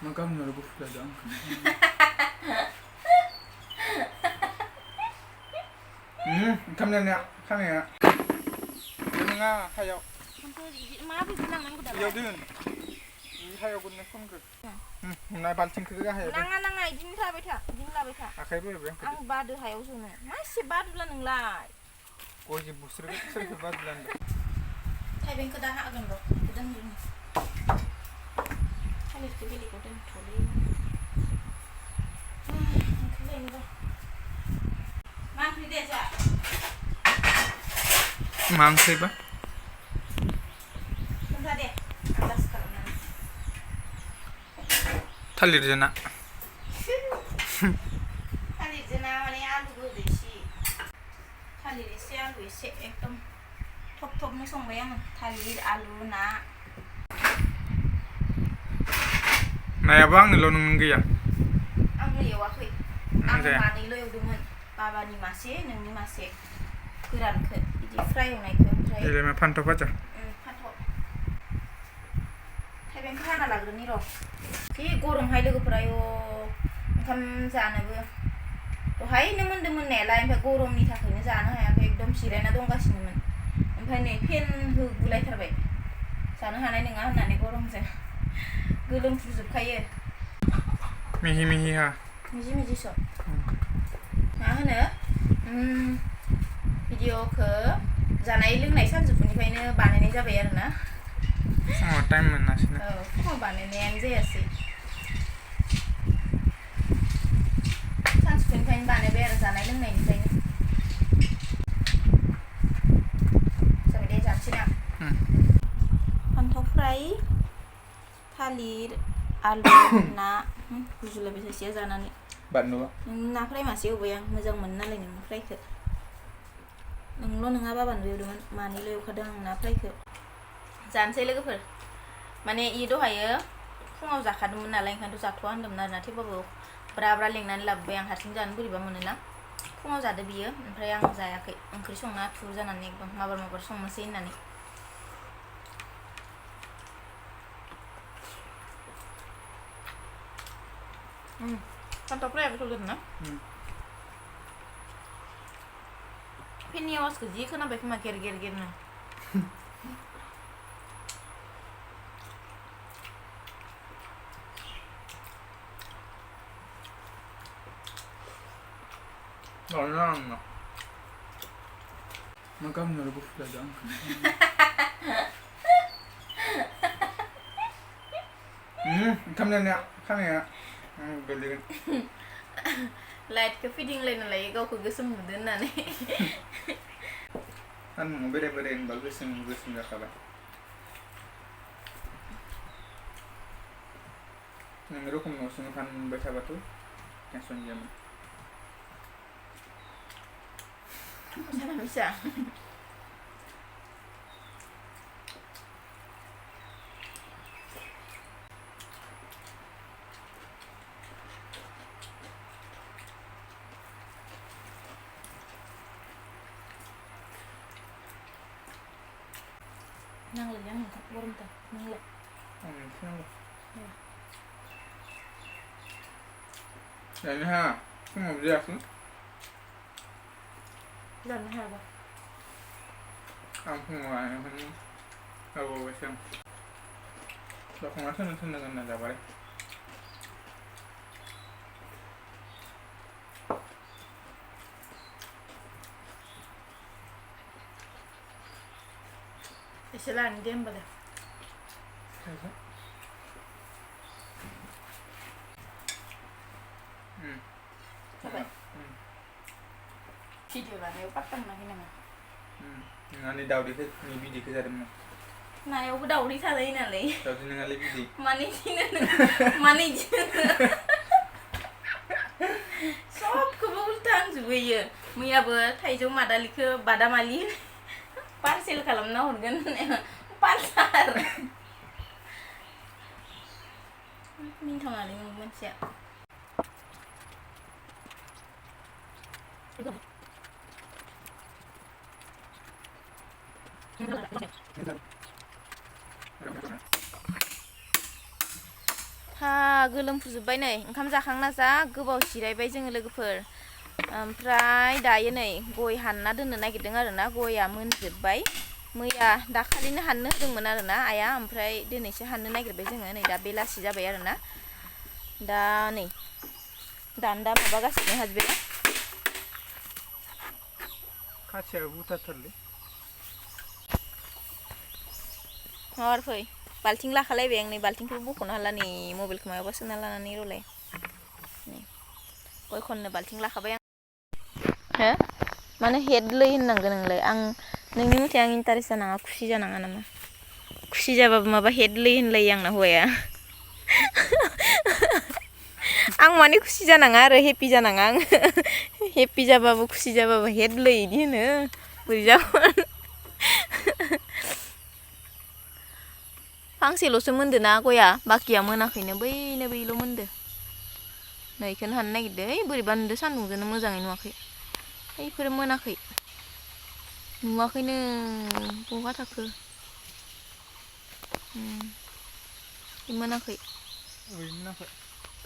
Magkano na lubos ka dyan? Kamnya kamnya. Ano nga hayaw. Mga bilang nang kuda. Hayaw din. Hayaw gun na kung ka. Na balting ka hayaw. Nanga idin ta bai ta. Idin la bai ta. Akai bai bai. Ang badu hayaw sunu. Masih badu la nang lai. Ko ji busur ka bad lan. Thai ben ka dah agan ro. Kedan ni. Hai ke beli ko den thole. Kelen ba. Mang pri de ja. Mang sai ba? Bentar deh. Atas karena. थालिर जना थालिर जना माने आलु गोदैसि थालिर एसे आलु एसे एकदम थप थपनो संबाय आं थालिर आलु ना नायाबो आंनोल' नों गैया आंनो एवाखै आं मानैल' एवदोंमोन बाबानि मासे नोंनि मासे गोरानखौ बिदि फ्राय एवनायखौ ओमफ्राय एलेमा फान्थाव भाजा फान्थाव थाइबेंखौ हाना लाग्रोनि र' जि गरमहाय लोगोफोरा आयौ ओंखाम जानोबो दहायनो मोन्दों मोननायालाय ओमफ्राय गरमनि थाखायनो जानो हायाखै एकदम जिरायना दंगासिनोमोन ओमफ्राय नै फेन होगुलायथारबाय जानो हानाय नङा होननानै गरमजों गोलोमफ्रुजोबखायो मिहि मिहि हा मिजि मिजि सब मा होनो भिडिअखौ जानाय लोंनाय सानजौफुनिफ्रायनो बानायनाय जाबाय आरोना फुङाव टाइम मोनासैना औ फुङाव बानायनायानो जायासै सानजौफुनिफ्रायनो बानायबाय आरो जानाय लोंनायनिफ्रायनो जाबाय दे जानोसै ना फान्थाव फ्राय थालिर आलु ना गुजुलायबाय सासेया जानानै बानलुआ ना फ्राय मासे एवबाय आं मोजां मोनो नालाय नोंनि फ्रायखौ नोंल' नङा बाबानोबो एवदोंमोन मानैल' एवखादों आं ना फ्रायखौ जानोसै लोगोफोर माने इ दहायो फुङाव जाखादोंमोन नालाय ओंखायनोथ' जाथ'वा होनदोंमोन आरोना थेवबाबो ब्रा ब्रा लेंनानै लाबोबाय आं हारसिं जानो बोरैबा मोनोना फुङाव जादो बियो ओमफ्राय आं जायाखै ओंख्रि संना थुर जानानै एकदम माबार संनोसै होननानै फान्थाव फ्रायाबो गोथाव ना फेननि आवाजखौ जि खोनाबाय खोमा गेर गेर गेरनो 얼마나 magkano na lubos ka dyan? kamnya beli light को फिटिंग लाइन लायो गावखौ गोसोम नुदों होननानै kan beda-beda yang bagus nggak kalah yang rokum ngusung kan baca batu yang sonjam Sana bisa nang le yang warm ta nang le ini ha mau beli aku dan ha ba aku mau ini aku besok aku masuk nanti dengan nada balik Istilah ni dem bala. Sabar. Video lah, saya patang lagi nama. Ngani daw di ni bidi ke jarum. Nah, ya udah uri salai nalai. Daw di ngali bidi. Mani cina, mani cina. Sob kebultang juga ya. Muya ber, thaijo madali ke badamali. Parcel kalam na hurgan pasar. Minta ngali ngomong siap. गोलोमफुजोब्बाय नै ओंखाम जाखांना जा गोबाव जिरायबाय जोङो लोगोफोर ओमफ्राय दायो नै गय हानना दोननो नागिरदों आरोना गया मोनजोब्बाय मैया दाखालिनो हाननो होदोंमोन आरोना आइया ओमफ्राय दिनैसो हाननो नागिरबाय जोङो नै दा बेलासि जाबाय आरोना दा नै दान्दा माबागासिनो हाजबेना खाथिया बुथारथारलै माबार फै बाल्थिं लाखालायबाय आं नै बाल्थिंखौबो बख'नो हाला नै मबाइलखौ मायावबा सोना लानानै रलाय नै गय खननो बाल्थिं लाखाबाय आं हो माने हेडलै होननांगोन नोंलाय आं नोंनि मथे आं इन्टारेस्ट जानाङा खुसि जानाङा नामा खुसि जाबाबो माबा हेडलै होनलायो आंना हौवाया आं माने खुसि जानाङा आरो हेपि जानाङा आं हेपि जाबाबो खुसि जाबाबो हेडलै इदि होनो बोरै जागोन फांसेल'सो मोनदो ना गया बाकिया मोनाखैनो बैनो बैल' मोनदो नै इखौनो हाननो नागिरदो ओइ बोरैबा नुदो सान्दुंजोंनो मोजाङै नुवाखै ओइफोरो मोनाखै नुवाखैनो बहा थाखो मोनाखै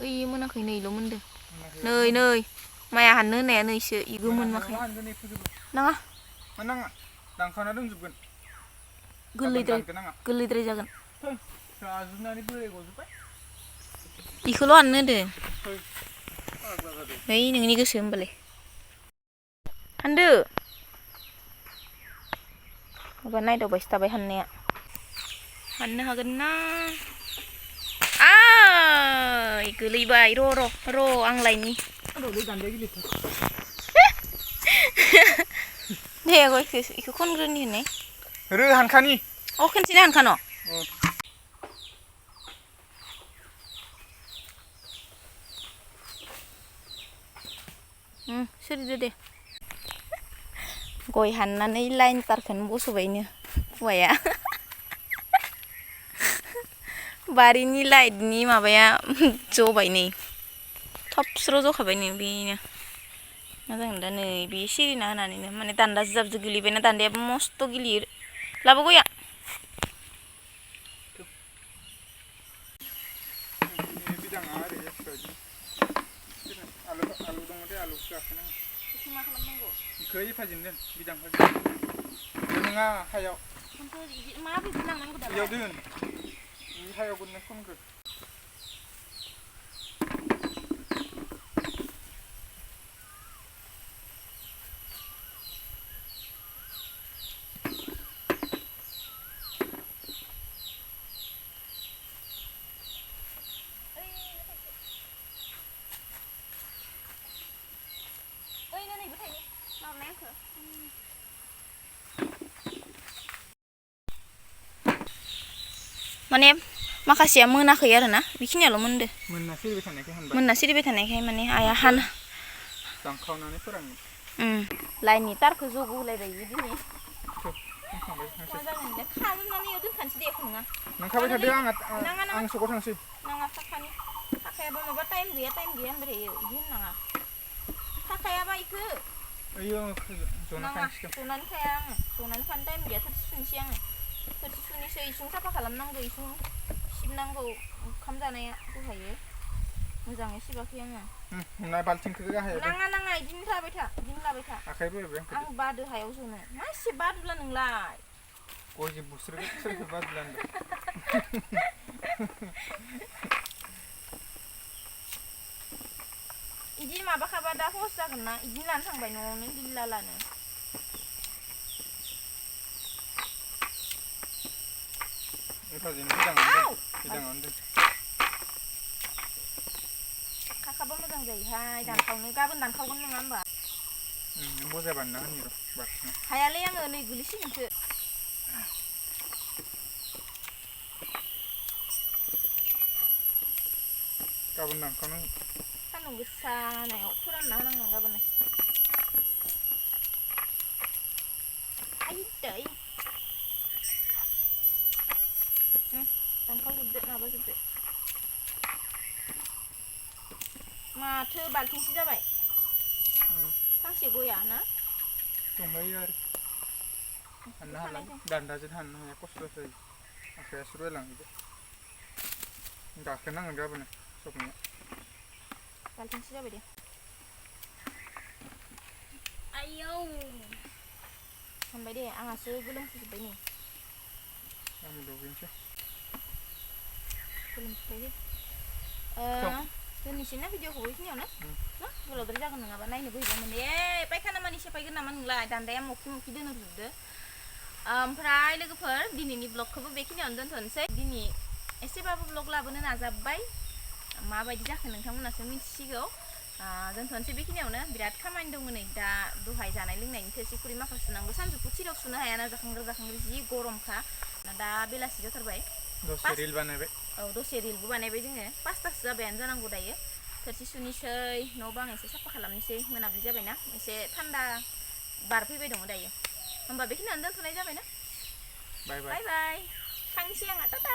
ओइ मोनाखै नैल' मोनदो नै नै माइया हाननो होनाया नैसो इबो मोनमाखै नाङा नाङा दानखाना दोनजोबगोन गोरलैद्राय जागोन जाजोबनानै बोराय गजोब्बाय इखौल' हाननो होदो ओइ नोंनि गोसो होमबालाय हानदो माबा नायदावबायसो थाबाय हाननाया हाननो हागोन ना गोलैबाय र' आं लायनि दे गयखौ इखौ खनग्रोनि होननाय रो हानखानि खनसेनो हानखान' सोलिदो दे गय हाननानै लाइन तारखौनो बस'बायनो हौवाया बारिनि लाइटनि माबाया जबाय नै थब स्र' जखाबाय नै बेनो मा जागोन दा नै बे सिरिना होनानैनो माने दान्दा जाबजो गोलैबायना दान्दायाबो मस्थ' गिलिर लाबो गया मा खालामनांगौ इखौ फाजिनो दोन बिदां नङा हायाव माबायदि लांनांगौ दा इयाव दोन इ हायाव गोलैना खनग्रो माने माखासेया मोनाखै आरोना बेखिनियाल' मोनदो मोनना सिरिबाय थानायखाय माने आइया हाना दानखावनानै फोराननो लाइननि तारखौ जग' होलायबाय दिनै मा जागोन दा खाजोबनानै इयाव दोनखानोसै दे एख' नङा नों थाबाय थादो आं सकआव थांसै नाङा थाखायाबा माबा टाइम गैया होनबाय थायो इदि होननाङा थाखायाबा इखो ओइयो जनानै थाया आङो जनानै थानो टाइम गैया थोरसि सुनोसै आङो थोरसि सुनोसै इसिं साफा खालामनांगौ इसिं सिबनांगौ ओंखाम जानाया दहायो मोजाङै सिबाखै आङो ना बाल्थिंखौ गाहायाव नाङा इदिनो लाबाय था आखाइ बोरैबाय आं बादो हायाव जनो मा एसे बादुला नोंलाय गयजों बुस्रोगोन सोरखौ बादुला होनदों इदि माबाखाबा दा हस जागोन ना इदिनो लानो थांबाय न'आवनो लिला लानो खाखाबा मोजां जायोहाय दानखावनो गाबोन दानखावगोन नङा होमबा बजा बानना होनि र' बारसिना हायालै आङो नै गोलैसिगोनसो गाबोन दानखावनांगोन सान्दुं गोसायाव फोरानना होनांगोन गाबोन आयदै दानखावजोबदो माबाजोबदो माथो बाल्थिंसे जाबाय फांसे गया ना दंबायो आरो हाननो हाला दान्दाजों हाननो हाया खस्थ' जायो आखाइया सुरायलाङो गाखोनांगोन गाबोन सबनिया बाल्थिंसे जाबाय दे आयौ हामबाय दे आंहासो गोलोमफुजोब्बाय नै आं दुगैनोसै गोलोमफुबाय दे दोननोसै ना भिडिअखौबो बेखिनियावनो ना गोलावद्राय जागोन नङाबा नायनो बोरैबा मोनो पायखाना मानि सेफायगोन नामा नोंलाय दान्दाया मखि मखि दोनजोबदो ओमफ्राय लोगोफोर दिनैनि ब्लगखौबो बेखिनियावनो दोनथ'नोसै दिनै एसेबाबो ब्लग लाबोनो नाजाबाय माबायदि जाखो नोंथांमोनासो मिथिसिगौ दोनथ'नोसै बेखिनियावनो बिराद खामानि दङ नै दा दहाय जानाय लोंनायनि थोरसि खुरै माखासे सुनांगौ सानजौफु थिराव सुनो हायाना जाखांग्रो जि गरमखा दा बेलासि जाथारबाय दसे रिल बानायबाय औ दसे रिलबो बानायबाय जोङो 5तासो जाबायानो जानांगौ दायो थोरसि सुनिसै न' बां एसे साफा खालामनोसै मोनाबिलि जाबायना एसे थान्दा बार फैबाय दङ दायो होमबा बेखिनियावनो दोनथ'नाय जाबाय ना बाय बाय थांनोसै आंहा टाटा